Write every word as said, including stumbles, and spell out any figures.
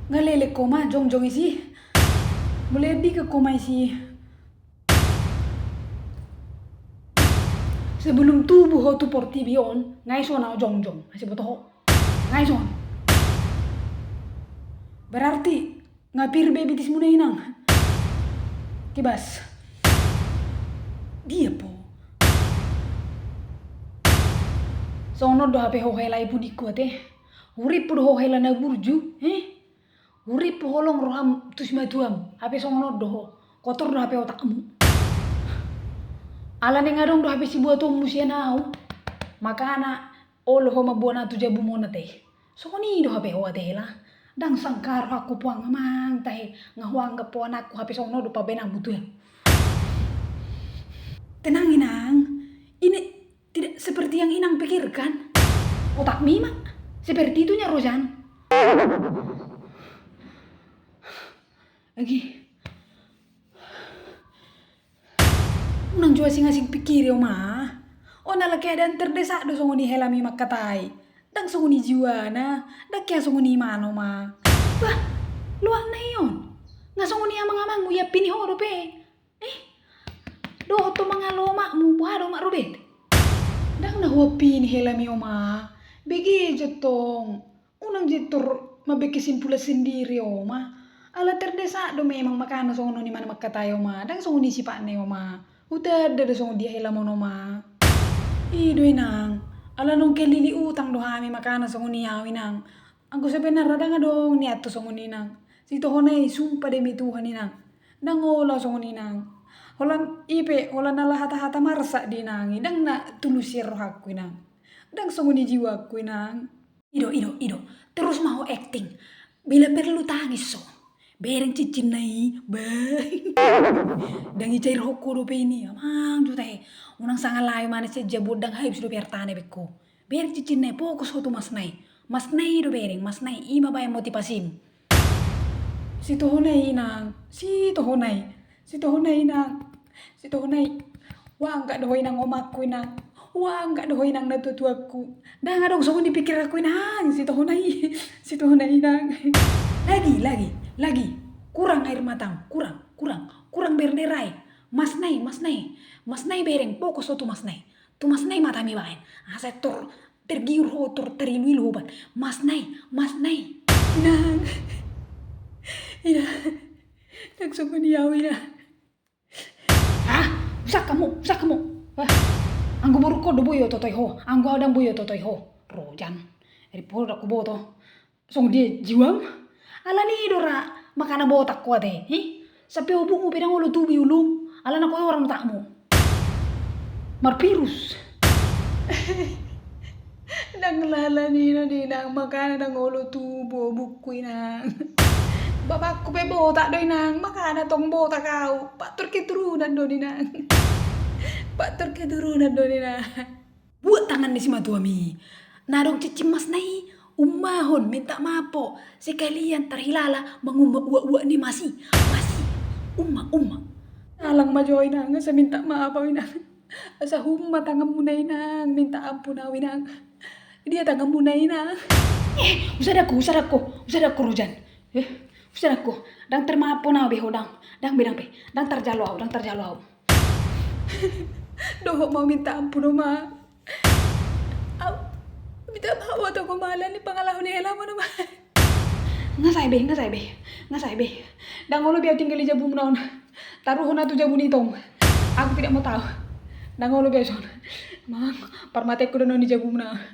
Nga leleng ho ma jongjong isi. Molo digan ho ma isi. Sebelum tubu ho tu portibi on, nga ison ahu jongjong, asa boto ho. Nga ison. Berarti nga pir be bitismuna inang. Kibas. Dia po. Songon on do hape ho hela i pudingku ate. Hurimpu do ho hela na burju, eh? Hurimpu holong roham tu simatuam, hape songon on do ho. Kotor do hape otakmu. Ala naeng adong do hape sibuatonmu sian ahu. Makana olo ho mamboan ahu tu jabum on ate. Songon i do hape ho ate hela. Ndang sangkar ho angka poang amang tahe, nga huanggap ho anakku hape songon on do pambahenanmu tu ahu. Tenang inang. Ini tidak seperti yang inang pikirkan. Otakmi ma seperti itunya Rojan. Lagi. Unang jo asing-asing pikiri oma. On ala keadaan terdesak do songon i helami mangkatai. Ndang songon i jiwana, ndang hea songon i imana oma. Bah, loakna i on. Nga songon i amang-amangmu iapini ho dope. Eh, dohot ho mangalo omakmu, boha do omak robet? Ndang na huapini helami oma. Bege jo tong. Unang jo tor mambuat kesimpulan sendiri oma. Ala terdesak do memang makana songon on imana mangkatai oma. Ndang songon i sipatna i oma. Hutanda do songon dia helamon oma. I do inang. Ala nunga lili utang do hami makana songon i ahu inang. Anggo sebenarna ndang adong niathu songon i inang. Sitohona i sumpah demi Tuhan inang. Ndang olo songon i inang. Holan i pe, holan ala hata-hata marsak di inang i, ndang na tulus sian rohangku inang. Ndang songon i jiwangku inang. I do, i do, i do. Terus ma ho acting. Bila perlu tangis ho. Bereng cincinna i, bah. Ndang icairhon ho dope i, amang jo tahe. Unang sangalayo manang sian jabu on, ndang habis dope artana be ho. Bereng cincinna i, fokus ho tu masna i. Masna i do bereng, masna i, i ma baen motivasim. Sitohona i inang, sitohona i, sitohona i inang, sitohona i. Huanggap do ho inang omakku inang, huanggap do ho inang natua-tuangku. Ndang adong songon i pikiranku inang, sitohona i, sitohona i inang. Lagi, lagi, lagi. Kurang air matam, kurang, kurang, kurang berderai. Masna i, masna i, masna i bereng, fokus ho tu masna i. Tu masna i matami baen. Asa tor tergiur ho, tor terilu-ilu ho baen. Masna i, masna i. Inang. Inang. Ndang songon i ahu inang. Ah, usak hamu, usak hamu. Ah. Anggo borungkon do boi huototoi ho. Anggo ahu ndang boi huototoi ho. Rojan. Eri podo huboto. Songon dia jiwam? Alani i do ra makana botak ho ate, hi? Sampe obukmu pe ndang olo tubu i ulum, alana kotoran otakmu. Marvirus. Ndang alani i do inang, makana ndang olo tubu obukku inang. Bapakku pe botak do inang, makana tong botak ahu. Faktor keturunan do inang. Faktor keturunan do inang. Buat tangan ni simatuam i. Na adong cincin masna i, ummahon, minta maaf ho. Sekalian tarhilala mangumma uak-uak ni mas i. Mas i. Umma, umma. Talang ma jo inang, asa minta maaf ahu inang. Asa umma tanganmuna inang, minta ampun ahu inang. Dia tanganmuna inang? Eh, usadakku, usadakku, usadakku Rojan. Eh, usadakku. Ndang tarmaafhon ahu be ho ndang. Ndang be, ndang be. Ndang tarjalo ahu, ndang tarjalo ahu. Dohot ma ahu minta ampun oma. Ahu minta maaf ma tong oma alani pangalaho ni helamon oma. Nga sae be, nga sae be, nga sae be. Ndang olo be ahu tinggal di jabumuna on. Taruhon ahu tu jabu ni tong. Aku tidak mau tahu. Ndang olo be ahu son. Mang, parmateku do on di jabumuna.